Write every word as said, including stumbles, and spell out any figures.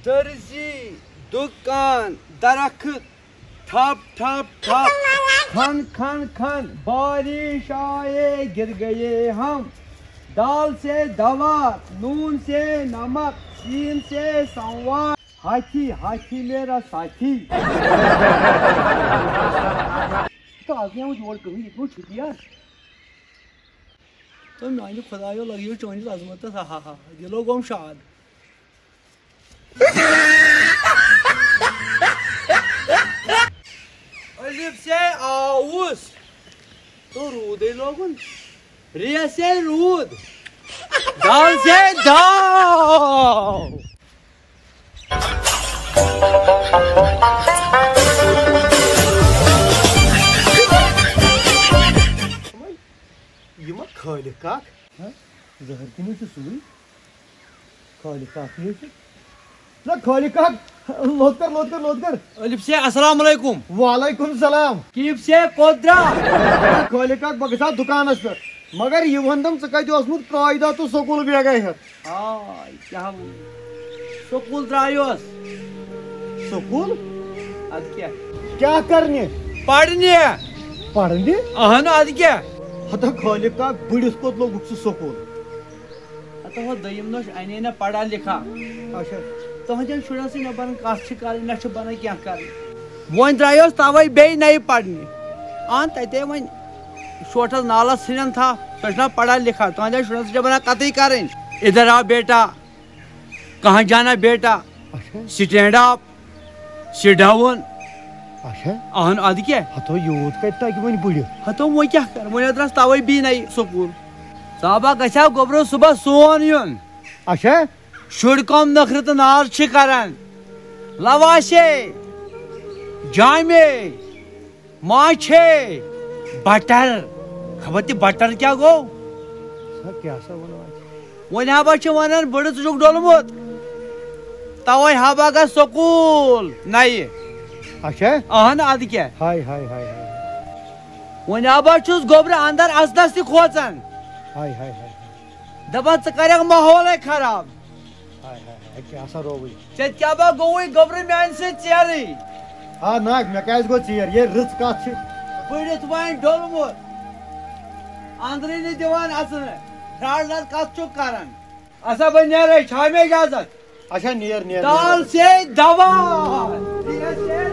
درزی، دکان، درخت، ٹھپ ٹھپ ٹھپ، کھن کھن کھن، بارش آئے گر گئے ہم، دال سے دوا، نون سے نمک، سین سے سموار، ہاتھی ہاتھی میرا ساتھی۔ تو آز نہٕ یِوان یور کٕہٕنۍ، ییٚتہِ گوٚو چھُٹی آز۔ تو میانہِ خۄدایو، لگیو چٲنِس عظمتس، ہا ہا ہا، دِلو گوٚم شاد۔ الف سے آوُس، تو روٗدے لوگُن، رے سے روٗد، دال سے داو۔ یہِ ما خٲلِق کاک؟ ہہ؟ زہر کِنہٕ چھُ سُے؟ خٲلِق کاکٕے چھُ۔ نہ، خٲلِق کاک، لوٚت کر، لوٚت کر، لوٚت کر۔ الف سے السلام علیکم۔ وعلیکم السلام۔ کیف سے قدرا۔ نہ، خٲلِق کاک، بہٕ گژھٕ ہا دُکانَس پٮ۪ٹھ۔ مگر یہِ وَن تَم، ژٕ کَتہِ اوسمُت قٲعدہ تہٕ سکوٗل بیگَے ہٮ۪تھ؟ آے، کیٛاہ وَنہٕ؟ سکوٗل درٛایوس۔ سکوٗل؟ اَدٕ کیٛاہ؟ کیٛاہ کَرنہِ؟ پَرنہِ۔ پَرنہِ؟ اَہَن، اَدٕ کیٛاہ؟ ہَتہٕ خٲلِق کاک، بٕڈِتھ کوٚت لوٚگُکھ ژٕ سکوٗل؟ ہتو ہو دوٚیِم نوٚش اَنے نہ پڑھا لکھا۔ اچھا۔ تُہنٛدٮ۪ن شُرٮ۪ن سۭتۍ نہ بنان کتھ چھِ کرٕنۍ، نہ چھِ بنان کینٛہہ کرٕنۍ۔ وۄنۍ درٛایوس توے بیٚیہِ نَیہِ پرنہِ۔ اہن تتے وۄنۍ شوٹھس نالس ژھٕنن تھا، سۄ چھِ نہ پڑھا لکھا۔ تُہنٛدٮ۪ن شُرٮ۪ن سۭتۍ چھِ بنان کتھٕے کرٕنۍ۔ ادھر آ بیٹا، کہاں جانا بیٹا، اچھا۔ Stand up. سٹ ڈاوُن۔ اچھا۔ اہن، ادٕ کیٛاہ؟ ہتو یوٗت کتہِ تگہِ وۄنۍ بٕڈِتھ؟ ہتو وۄنۍ کیٛاہ کرٕ؟ وۄنۍ درٛاس توے بی نَیہِ سکوٗل۔ صابا گژھِ ہا گوٚبرو صُبحس سون یُن۔ اچھا۔ شُرۍ کم نخرٕ تہٕ ناز چھِ کران۔ لواسے، جامے، ماچھے، بٹر۔ خبر تہِ بٹر کیٛاہ گوٚو؟ سا کیٛاہ سا وَنان؟ وۄنۍ ہا بہٕ چھِ وَنان، بٕڈٕ ژٕ چھُکھ ڈوٚلمُت۔ تَوَے ہا بہٕ گژھٕ سکوٗل نَیہِ۔ اچھا۔ اَہَن، اَدٕ کیٛاہ؟ ہاے، ہاے، ہاے، ہاے۔ وۄنۍ ہا بہٕ چھُس گوٚبرٕ اَندَر اَژنَس تہِ کھوژان۔ ہاے، ہاے، ہاے، ہاے۔ دَپان، ژٕ کَرَکھ ماحولَے خراب۔ ہاے، ہاے، ہاے، کیٛاہ سا رووٕے۔ ژےٚ کیٛاہ با گوٚوُے گوٚبرٕ میٛانہِ سۭتۍ ژیرٕے؟ آ، نہ، مےٚ کیٛازِ گوٚو ژیر؟ یے رٕژ کَتھ چھِ۔ بٕڈِتھ وۄنۍ ڈوٚلمُت۔ اندرٕے نہٕ دِوان اژنہٕ۔ پھرٛاڑ لد کتھ چھُکھ کران؟ اچھا، بہٕ نیرے، چھا مےٚ اجازت؟ اچھا، نیر، نیر، دال نیر۔ سے دوا، دیا سے